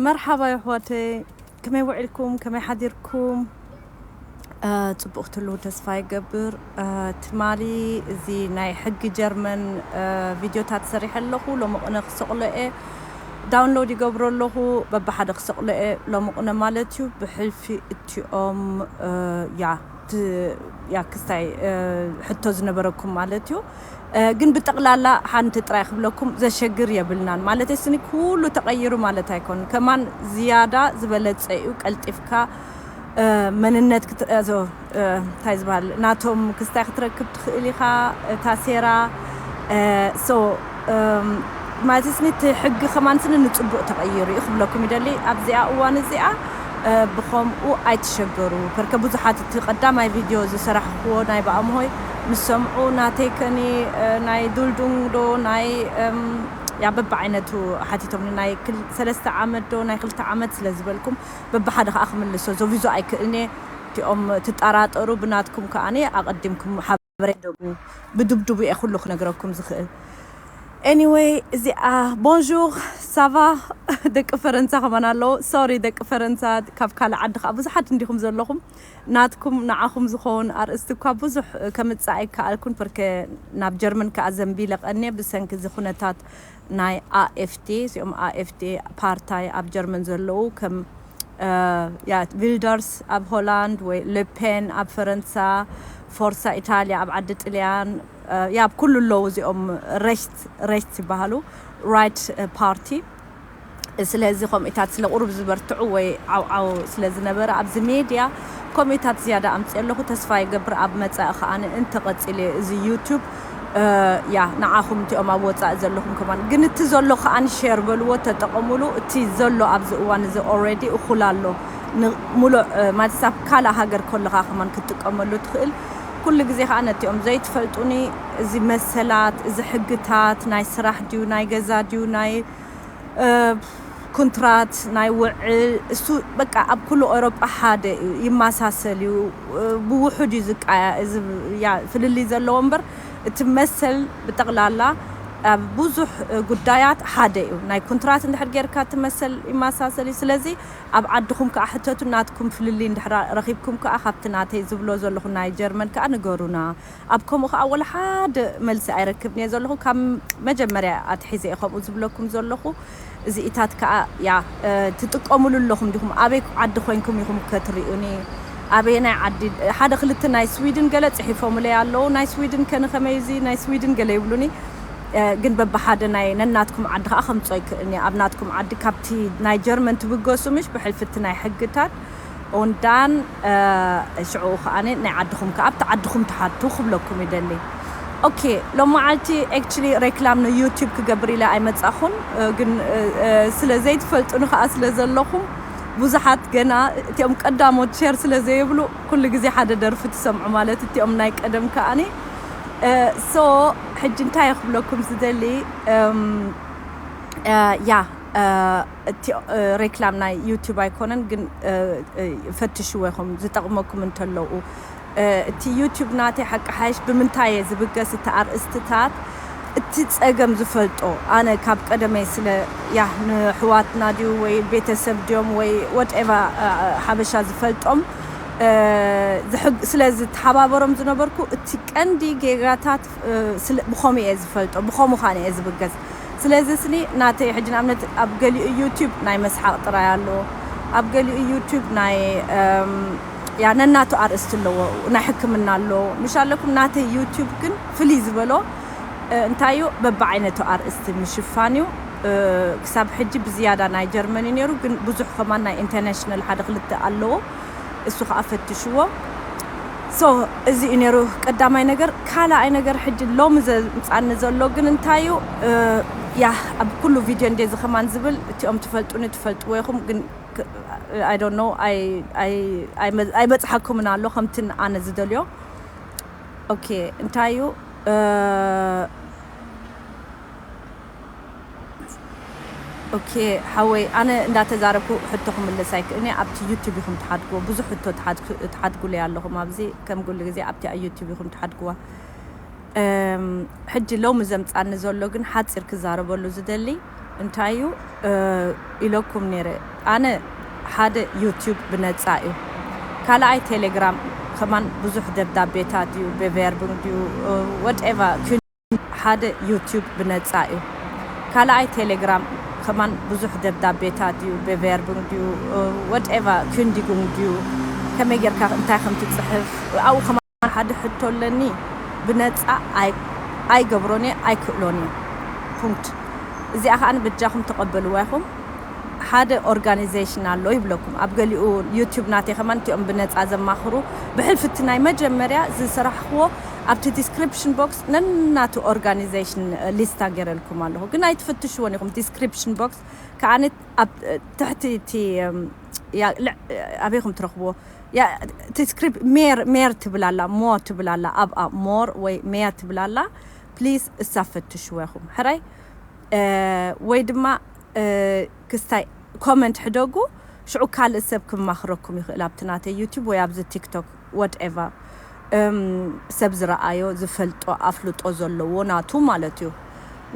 መርሓባ የሕዋተይ፣ ከመይ ውዒልኩም? ከመይ ሓዲርኩም? ጽቡቕ ክትህልዉ ተስፋ ይገብር። ትማሊ እዚ ናይ ሕጊ ጀርመን ቪድዮታት ሰሪሐ ኣለኹ። ሎሚ ቅነ ክሰቕሎ እየ፣ ዳውንሎድ ይገብሮ ኣለኹ። በብሓደ ክሰቕሎ እየ ሎሚ ቅነ ማለት እዩ። ብሕልፊ እቲኦም ያ ክስታይ ሕቶ ዝነበረኩም ማለት እዩ። ግን ብጠቕላላ ሓንቲ ጥራይ ክብለኩም፣ ዘሸግር የብልናን ማለት ስኒ ኩሉ ተቐይሩ ማለት ኣይኮን። ከማን ዝያዳ ዝበለጸ እዩ። ቀልጢፍካ መንነት እንታይ ዝበሃል ናቶም ክስታይ ክትረክብ ትኽእል ኢኻ። እታ ሴራ ሶ ማለት ስኒ እቲ ሕጊ ከማን ስኒ ንጽቡቕ ተቐይሩ እዩ ክብለኩም ይደሊ። ኣብዚኣ እዋን እዚኣ ብኸምኡ ኣይትሸገሩ። ከርከ ብዙሓት እቲ ቀዳማይ ቪድዮ ዝሰራሕክዎ ናይ ብኣምሆይ ምስ ሰምዑ ናተይ ከኒ ናይ ዱልዱንግ ዶ ናይ ያ በብዓይነቱ ሓቲቶም ናይ ሰለስተ ዓመት ዶ ናይ ክልተ ዓመት ስለ ዝበልኩም በብሓደ ከዓ ክምልሶ ዞቪዞ ኣይክእልኔ። እቲኦም ትጠራጠሩ ብናትኩም ከዓኒ ኣቐዲምኩም ሓበሬ ደጉ ብድብድቡ እየ ኩሉ ክነግረኩም ዝኽእል። Anyway እዚኣ ቦንር ሳቫ ደቂ ፈረንሳ ከማን ኣለዉ። ሶሪ ደቂ ፈረንሳ ካብ ካልእ ዓዲ ከዓ ብዙሓት እንዲኹም ዘለኹም ናትኩም ንዓኹም ዝኸውን ኣርእስቲ እኳ ብዙሕ ከምፅእ ኣይከኣልኩን። ፐርከ ናብ ጀርመን ከዓ ዘንቢለ ቀንየ ብሰንኪ እዚ ኩነታት ናይ ኣኤፍቲ እዚኦም ኣኤፍቲ ፓርታይ ኣብ ጀርመን ዘለዉ ከም ያ ቪልደርስ ኣብ ሆላንድ ወይ ሌፔን ኣብ ፈረንሳ፣ ፎርሳ ኢታልያ ኣብ ዓዲ ጥልያን ያ ኣብ ኩሉ ኣለዉ እዚኦም ሬስት ሬስት ይበሃሉ ራይት ፓርቲ። ስለዚ ከምኡታት ስለ ቁሩብ ዝበርትዑ ወይ ዓውዓው ስለ ዝነበረ ኣብዚ ሜድያ ከምኡታት ዝያዳ ኣምፅእ ኣለኹ። ተስፋ ይገብር ኣብ መፃኢ ከዓኒ እንተቐፂለ እዚ ዩቱብ ያ ንዓኹም እቲኦም ኣብ ወፃኢ ዘለኹም ከማን ግን እቲ ዘሎ ከዓኒ ሼር በልዎ ተጠቐሙሉ። እቲ ዘሎ ኣብዚ እዋን እዚ ኦልሬዲ እኹል ኣሎ። ሙሉእ ማለት ኣብ ካልእ ሃገር ከለኻ ከማን ክትጥቀመሉ ትኽእል። ኩሉ ግዜ ከዓ ነቲኦም ዘይትፈልጡኒ እዚ መሰላት እዚ ሕግታት ናይ ስራሕ ድዩ ናይ ገዛ ድዩ ናይ ኩንትራት ናይ ውዕል እሱ በቃ ኣብ ኩሉ ኤውሮጳ ሓደ እዩ፣ ይመሳሰል እዩ። ብውሑድ እዩ ዝቃያ እዚ ያ ፍልልይ ዘለዎ እምበር እቲ መሰል ብጠቕላላ ኣብ ብዙሕ ጉዳያት ሓደ እዩ። ናይ ኩንትራት እንድሕር ጌርካ እቲ መሰል ይመሳሰል እዩ። ስለዚ ኣብ ዓድኹም ከዓ ሕተቱ፣ ናትኩም ፍልልይ እንድሕር ረኺብኩም ከዓ ካብቲ ናተይ ዝብሎ ዘለኹ ናይ ጀርመን ከዓ ንገሩና። ኣብ ከምኡ ከዓ ወላ ሓደ መልሲ ኣይረክብን እየ ዘለኹ። ካብ መጀመርያ ኣትሒዘ እየ ከምኡ ዝብለኩም ዘለኹ። እዚኢታት ከዓ ያ ትጥቀሙሉ ኣለኹም ዲኹም? ኣበይ ዓዲ ኮይንኩም ኢኹም ከትሪኡኒ? ኣበየናይ ዓዲ ሓደ ክልተ ናይ ስዊድን ገለ ፅሒፎምለይ ኣለዉ። ናይ ስዊድን ከ ንኸመይ እዚ ናይ ስዊድን ገለ ይብሉኒ። ግን በብሓደ ናይ ነናትኩም ዓዲ ከዓ ከምፅኦ ይክእልኒ። ኣብ ናትኩም ዓዲ ካብቲ ናይ ጀርመን ትብገሱ ምሽ ብሕልፍቲ ናይ ሕግታት ኦንዳን ሽዑ ከዓኒ ናይ ዓድኹም ከ ኣብቲ ዓድኹም ትሓቱ ክብለኩም ይደሊ። ኦኬ ሎማዓልቲ actually ሬክላም ንዩቲብ ክገብር ኢለ ኣይመጻኹን። ግን ስለ ዘይትፈልጡኒ ከዓ ስለ ዘለኹም ብዙሓት ገና እቲኦም ቀዳሞት ሼር ስለ ዘይብሉ ኩሉ ግዜ ሓደ ደርፊ ትሰምዑ ማለት እቲኦም ናይ ቀደም ከዓኒ ሶ ሕጂ እንታይ ክብለኩም ዝደሊ ያ እቲ ሬክላም ናይ ዩቲብ ኣይኮነን ግን ፈትሽዎ ኢኹም ዝጠቕመኩም እንተለዉ። እቲ ዩቲብ ናተይ ሓቂ ሓይሽ ብምንታይ እየ ዝብገስ እቲ ኣርእስትታት እቲ ጸገም ዝፈልጦ ኣነ ካብ ቀደመይ ስለ ያ ንሕዋትና ድዩ ወይ ቤተሰብ ድዮም ወይ ወትኤቫ ሓበሻ ዝፈልጦም ስለ ዝተሓባበሮም ዝነበርኩ እቲ ቀንዲ ጌጋታት ብኸምኡ እየ ዝፈልጦ ብኸምኡ ኻን እየ ዝብገስ ስለዚ ስኒ ናተይ ሕጂ ንኣብነት ኣብ ገሊኡ ዩቲብ ናይ መስሓቕ ጥራይ ኣሎ ኣብ ገሊኡ ዩቲብ ናይ ያ ነናቱ ኣርእስቲ ኣለዎ። ናይ ሕክምና ኣሎ፣ ምሽ ኣለኩም። ናተይ ዩቲዩብ ግን ፍልይ ዝበሎ፣ እ፣ እንታይ እዩ፣ በብዓይነቱ ኣርእስቲ ምሽፋን እዩ። እ፣ ክሳብ ሕጂ ብዝያዳ ናይ ጀርመን እዩ ነይሩ፣ ግን ብዙሕ ከማን ናይ ኢንተርናሽናል ሓደ ክልተ ኣለዎ። እሱ ከኣ ፈትሽዎ። ሶ፣ እዚ እዩ ነይሩ ቀዳማይ ነገር። ካልኣይ ነገር፣ ሕጂ ሎሚ ዘምጻኒ ዘሎ ግን እንታይ እዩ፣ እ፣ ያ ኣብ ኩሉ ቪድዮ እንዴ እዚ ከማን ዝብል፣ እቲኦም ትፈልጡኒ ትፈልጥዎ ኢኹም፣ ግን ክ-፣ I don't know፣ ኣይ-፣ ኣይ-፣ ኣይመ-፣ ኣይበጽሓኩምን ኣሎ ከምቲ ኣነ ዝደልዮ። ኦኬ፣ እንታይ እዩ፣ እ፣ ኦኬ፣ ሓወይ፣ ኣነ እንዳተዛረብኩ ሕቶ ክምልስ ኣይክእልኒ። ኣብቲ ዩቲዩብ ኢኹም ትሓድግዎ። ብዙሕ ሕቶ ትሓድግ-፣ ትሓድጉለይ ኣለኹም ኣብዚ። ከም ኩሉ ግዜ ኣብቲ ዩቲዩብ ኢኹም ትሓድግዋ። እም፣ ሕጂ ሎሚ ዘምጻኒ ዘሎ ግን ሓጺር ክዛረበሉ ዝደሊ እንታይ እዩ፣ እ፣ ኢለኩም ነይረ። ኣነ ሓደ ዩቲዩብ ብነጻ እዩ። ካልኣይ ቴሌግራም ከማን ብዙሕ ደብዳቤታት እዩ፣ ብቨርብን ድዩ፣ እ፣ ወትኤቨር፣ ሓደ ዩቲዩብ ብነጻ እዩ። ካልኣይ ቴሌግራም ከማን ብዙሕ ደብዳቤታት እዩ፣ ብቨርብን ድዩ፣ እ፣ ወትኤቨር፣ ኪንዲጉን ድዩ፣ ከመይ ጌርካ እንታይ ከም ትጽሕፍ፣ ኣብኡ ከማን ሓደ ሕቶ ኣለኒ፣ ብነጻ ኣይ-፣ ኣይገብሮን እየ፣ ኣይክእሎን እየ። ፑንክት። እዚኣ ከኣ በጃኹም ተቐበልዋ ኢኹም። ሓደ ኦርጋናይዜሽን ኣሎ ይብለኩም። ኣብ ገሊኡ ዩቲዩብ ናተይ ከማን እቲኦም ብነጻ ዘማኽሩ፣ ብሕልፊ እቲ ናይ መጀመርያ ዝሰራሕክዎ ኣብቲ ዲስክሪፕሽን ቦክስ ነናቱ ኦርጋናይዜሽን ሊስታ ገይረልኩም ኣለኹ። ግን ኣይትፍትሽዎን ኢኹም። ዲስክሪፕሽን ቦክስ ከኣ ኣብ ትሕቲ እቲ፣ እም፣ ያ፣ ልዕ-፣ ኣበይኩም ትረኽብዎ? ያ፣ እቲ ስክሪፕት ሜር፣ ሜር ትብል ኣላ፣ ሞ ትብል ኣላ፣ ኣብኣ ሞር ወይ ሜር ትብል ኣላ። ፕሊዝ እሳ ፈትሽዎ ኢኹም። ሕራይ፣ እ፣ ወይ ድማ፣ እ፣ ክስታይ ኮመንት ሕደጉ፣ ሽዑ ካልእ ሰብ ክማኽረኩም ይኽእል፣ ኣብቲ ናተይ ዩቲዩብ ወይ ኣብዚ ቲክቶክ፣ ዋትኤቨር። እም፣ ሰብ ዝረኣዮ፣ ዝፈልጦ፣ ኣፍልጦ ዘለዎ ናቱ ማለት እዩ።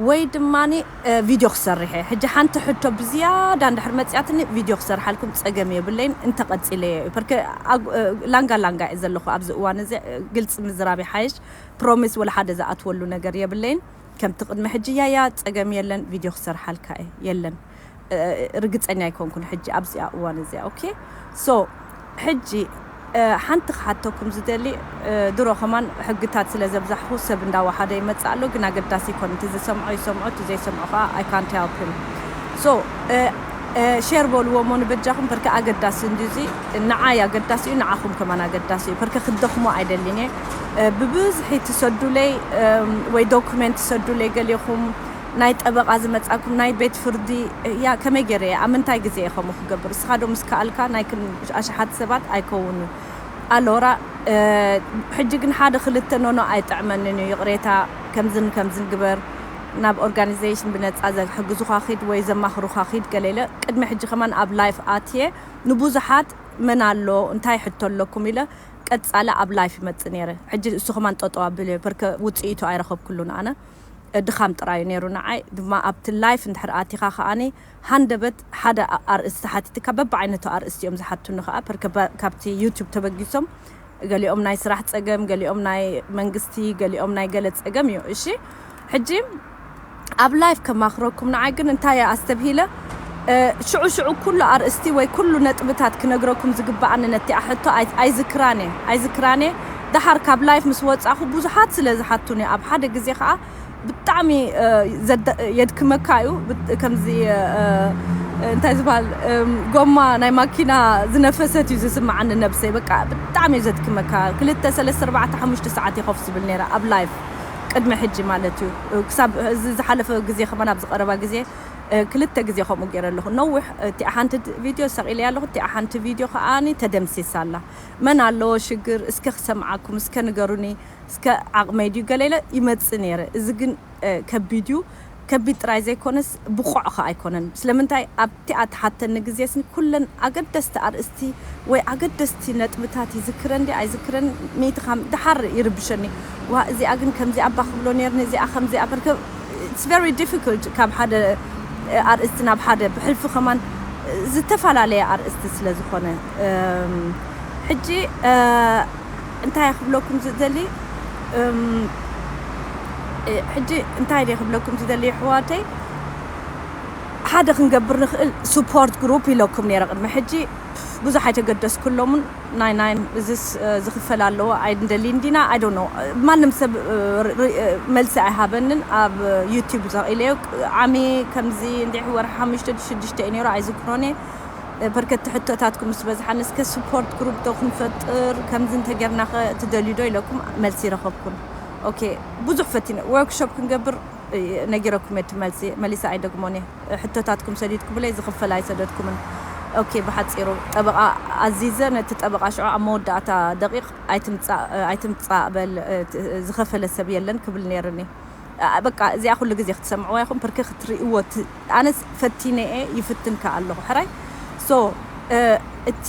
ወይ ድማኒ፣ እ፣ ቪድዮ ክሰርሕ እየ። ሕጂ ሓንቲ ሕቶ ብዝያዳ እንድሕር መጽያትኒ፣ ቪድዮ ክሰርሓልኩም ጸገም የብለይን፣ እንተቐጺለዮ እዩ። ፐርከ ኣግ-፣ እ፣ ላንጋ ላንጋ እየ ዘለኹ ኣብዚ እዋን እዚ፣ እ፣ ግልጺ ምዝራብ ይሓይሽ። ፕሮሚስ ወላ ሓደ ዝኣትወሉ ነገር የብለይን። ከምቲ ቅድሚ ሕጂ፣ ያያ፣ ጸገም የለን፣ ቪድዮ ክሰርሓልካ እየ። የለን። እ፣ ርግጸኛ ኣይኮንኩን ሕጂ ኣብዚኣ እዋን እዚኣ። ኦኬ? ሶ፣ ሕጂ፣ እ፣ ሓንቲ ክሓተኩም ዝደሊ፣ እ፣ ድሮ ከማን ሕግታት ስለ ዘብዛሕኩ ሰብ እንዳወሓደ ይመጽእ ኣሎ፣ ግን ኣገዳሲ ይኮን። እቲ ዝሰምዖ ይሰምዖ፣ እቲ ዘይሰምዖ ከኣ I can't help him። ሶ፣ እ፣ እ፣ ሼር በልዎ እሞ ንበጃኹም፣ ፐርከ ኣገዳሲ እንድዩ እዚ። ንዓይ ኣገዳሲ እዩ፣ ንዓኹም ከማን ኣገዳሲ እዩ። ፐርከ ክደኽሞ ኣይደልን እየ። እ፣ ብብዝሒ ትሰዱለይ፣ እም፣ ወይ ዶኩሜንት ትሰዱለይ ገሊኹም፣ ናይ ጠበቓ ዝመጻኩም፣ ናይ ቤት ፍርዲ፣ ያ፣ ከመይ ገይረ እየ፣ ኣብ ምንታይ ግዜ እየ ከምኡ ክገብር? እስኻ ዶ ምስ ከኣልካ፣ ናይ ክን-፣ ኣሽሓት ሰባት ኣይከውንን። ኣሎራ፣ እ፣ ሕጂ ግን ሓደ ክልተ ኖኖ ኣይጥዕመንን እዩ፣ ይቕሬታ፣ ከምዝን ከምዝን ግበር፣ ናብ ኦርጋናይዜሽን ብነጻ ዘሕግዙኻ ኺድ ወይ ዘማኽሩኻ ኺድ፣ ገለ ኢለ ቅድሚ ሕጂ ከማን ኣብ ላይፍ ኣትየ ንብዙሓት መን ኣሎ፣ እንታይ ሕቶ ኣለኩም ኢለ ቀጻሊ ኣብ ላይፍ ይመጽእ ነይረ። ሕጂ እሱ ከማን ጠጠው ኣብልዮ፣ ፐርከ ውጽኢቱ ኣይረኸብኩሉን ኣነ። ድኻም ጥራይ እዩ ነይሩ ንዓይ። ድማ ኣብቲ ላይፍ እንድሕር ኣቲኻ ከኣኒ፣ ሃንደበት ሓደ ኣ-፣ ኣርእስቲ ሓቲትካ፣ በብዓይነቱ ኣርእስቲ እዮም ዝሓቱኒ ከኣ፣ ፐርከ ባ-፣ ካብቲ ዩቲዩብ ተበጊሶም፣ ገሊኦም ናይ ስራሕ ጸገም፣ ገሊኦም ናይ መንግስቲ፣ ገሊኦም ናይ ገለ ጸገም እዩ። እሺ፣ ሕጂ ኣብ ላይፍ ከማኽረኩም፣ ንዓይ ግን እንታይ እየ ኣስተብሂለ፣ እ፣ ሽዑ ሽዑ ኩሉ ኣርእስቲ ወይ ኩሉ ነጥብታት ክነግረኩም ዝግብኣኒ ነቲኣ ሕቶ ኣይ-፣ ኣይዝክራን እየ፣ ኣይዝክራን እየ። ደሓር ካብ ላይፍ ምስ ወጻኹ ብዙሓት ስለ ዝሓቱኒ፣ ኣብ ሓደ ግዜ ከኣ ብጣዕሚ፣ እ፣ ዘደ-፣ የድክመካ እዩ። ብት-፣ ከምዚ፣ እ፣ እ፣ እንታይ ዝበሃል፣ እም፣ ጎማ ናይ ማኪና ዝነፈሰት እዩ ዝስምዓኒ ነብሰይ። በቃ ብጣዕሚ እዩ ዘድክመካ። ክልተ፣ ሰለስተ፣ ኣርባዕተ፣ ሓሙሽተ ሰዓት እየ ኮፍ ዝብል ነይረ ኣብ ላይፍ፣ ቅድሚ ሕጂ ማለት እዩ። ክሳብ እዚ ዝሓለፈ ግዜ ከማን፣ ኣብዚ ቀረባ ግዜ፣ እ፣ ክልተ ግዜ ከምኡ ገይረ ኣለኹ። ነዊሕ፣ እቲኣ ሓንቲ ድ-፣ ቪድዮ ሰቒለያ ኣለኹ። እቲኣ ሓንቲ ቪድዮ ከኣኒ ተደምሲሳ ኣላ። መን ኣለዎ ሽግር? እስከ ክሰምዓኩም፣ እስከ ንገሩኒ። እስከ ዓቕመይ ድዩ ገለ ኢለ ይመጽእ ነይረ። እዚ ግን፣ እ፣ ከቢድ እዩ። ከቢድ ጥራይ ዘይኮነስ ብቑዕ ኸኣ ኣይኮነን። ስለምንታይ ኣብቲ ኣትሓተኒ ግዜስ ኩለን ኣገደስቲ ኣርእስቲ ወይ ኣገደስቲ ነጥብታት ይዝክረን ድየ ኣይዝክረን፣ ሚእቲ ካብ ደሓር ይርብሸኒ። ዋ፣ እዚኣ ግን ከምዚኣ እባ ክብሎ ነይርኒ፣ እዚኣ ከምዚኣ በርከ-፣ it's very difficult ካብ ሓደ፣ እ፣ ኣርእስቲ ናብ ሓደ፣ ብሕልፊ ከማን፣ እ፣ ዝተፈላለየ ኣርእስቲ ስለ ዝኾነ። እም፣ ሕጂ፣ እ፣ እንታይ ክብለኩም ዝደሊ፣ እም፣ እ፣ ሕጂ እንታይ ድየ ክብለኩም ዝደሊ፣ ኣሕዋተይ? ሓደ ክንገብር ንኽእል support group ኢለኩም ነይረ ቅድሚ ሕጂ። ብዙሕ ኣይተገደስኩሎምን። ናይ ናይ እዚስ ዝኽፈል ኣለዎ ኣይንደሊ እንዲና። I don't know። ማንም ሰብ መልሲ ኣይሃበንን ኣብ YouTube ዘቕ ኢለዮ። ዓሚ ከምዚ እንዲሕ ወርሒ ሓሙሽተ ሽዱሽተ እዩ ነይሩ ኣይዝክሮን እየ። በርከቲ ሕቶታትኩም ምስ በዝሓኒ እስከ support group ዶ ክንፈጥር ከምዚ እንተጌርናኸ ትደልዩ ዶ ኢለኩም መልሲ ይረኸብኩን። ኦኬ፣ ብዙሕ ፈቲነ workshop ክንገብር ነጊረኩም እየ እቲ መልሲ መሊሰ ኣይደግሞን እየ። ሕቶታትኩም ሰዲድኩምለይ ዝኽፈል ኣይሰደድኩምን። ኦኬ፣ ብሓፂሩ ጠበቓ ኣዚዘ ነቲ ጠበቓ ሽዑ ኣብ መወዳእታ ደቂቕ ኣይትምፃእ በል፣ ዝኸፈለ ሰብ የለን ክብል ነይርኒ። በቃ እዚኣ ኩሉ ግዜ ክትሰምዕዋ ኢኹም፣ ብርክ ክትርእይዎ። ኣነስ ፈቲነ እየ፣ ይፍትን ከኣ ኣለኹ ሕራይ። So እቲ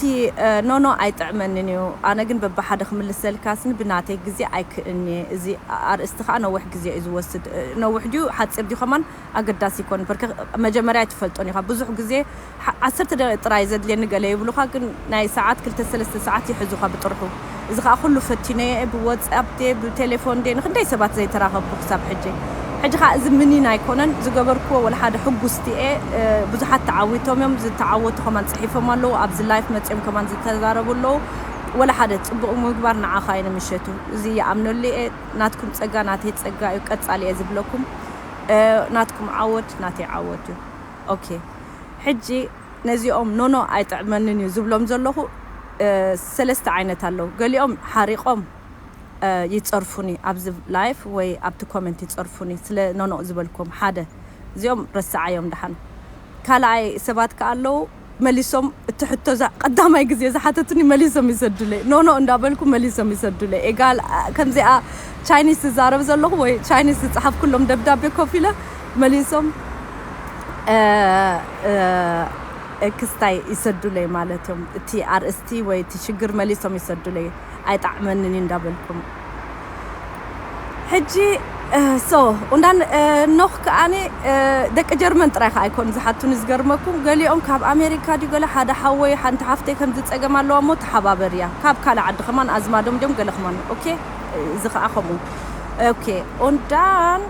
ኖኖ ኣይጥዕመንን እዩ። ኣነ ግን በብሓደ ክምልሰልካስኒ ብናተይ ግዜ ኣይክእልን እየ። እዚ ኣርእስቲ ከኣ ነዊሕ ግዜ እዩ ዝወስድ። ነዊሕ ድዩ ሓፂር ድዩ ከማን ኣገዳሲ ይኮን። በርከ መጀመርያ ኣይትፈልጦን ኢኻ። ብዙሕ ግዜ ዓሰርተ ደቂቕ ጥራይ ዘድልየኒ ገለ ይብሉኻ፣ ግን ናይ ሰዓት ክልተ ሰለስተ ሰዓት ይሕዙኻ ብጥርሑ። እዚ ከኣ ኩሉ ፈቲነዮ እየ፣ ብወትሳፕ ድየ ብቴሌፎን ድየ ንክንደይ ሰባት ዘይተራኸብኩ ክሳብ ሕጂ። ሕጂ ከኣ እዚ ምኒን ኣይኮነን ዝገበርክዎ፣ ወላ ሓደ ሕጉስቲ እየ። ብዙሓት ተዓዊቶም እዮም፣ ዝተዓወቱ ከማን ፅሒፎም ኣለዉ፣ ኣብዚ ላይፍ መፅኦም ከማን ዝተዛረቡ ኣለዉ። ወላ ሓደ ፅቡቕ ምግባር ንዓኻ እዩ ንምሸቱ። እዚ ይኣምነሉ እየ። ናትኩም ጸጋ ናተይ ጸጋ እዩ፣ ቀጻሊ እየ ዝብለኩም። ናትኩም ዓወት ናተይ ዓወት እዩ። ኦኬ፣ ሕጂ ነዚኦም ኖኖ ኣይጥዕመንን እዩ ዝብሎም ዘለኹ ሰለስተ ዓይነት ኣለዉ። ገሊኦም ሓሪቖም ይጸርፉኒ ኣብዚ ላይፍ ወይ ኣብቲ ኮመንት ይጸርፉኒ ስለ ኖኖ ዝበልኩም ሓደ። እዚኦም ረስዓዮም ደሓን። ካልኣይ ሰባት ከኣ ኣለዉ መሊሶም እቲ ሕቶ ቀዳማይ ግዜ ዝሓተቱኒ መሊሶም ይሰዱለይ። ኖኖ እንዳበልኩ መሊሶም ይሰዱለይ። ኤጋል ከምዚኣ ቻይኒስ ዝዛረብ ዘለኹ ወይ ቻይኒስ ዝጸሓፍኩሎም ደብዳቤ ኮፍ ኢለ መሊሶም ክስታይ ይሰዱለይ ማለት እዮም። እቲ ኣርእስቲ ወይ እቲ ሽግር መሊሶም ይሰዱለይ። ኣይጣዕመንን እዩ እንዳበልኩም። ሕጂ ሶ ኡንዳን ኖክ ከኣኒ ደቂ ጀርመን ጥራይ ከኣ ኣይኮን ዝሓቱን ዝገርመኩም። ገሊኦም ካብ ኣሜሪካ ድዩ ገለ ሓደ ሓወይ ሓንቲ ሓፍተይ ከምዚ ጸገም ኣለዋ እሞ ተሓባበርያ። ካብ ካልእ ዓዲ ከማን ኣዝማዶም ድዮም ገለ ከማን። ኦኬ፣ እዚ ከኣ ከምኡ። ኦኬ፣ ኡንዳን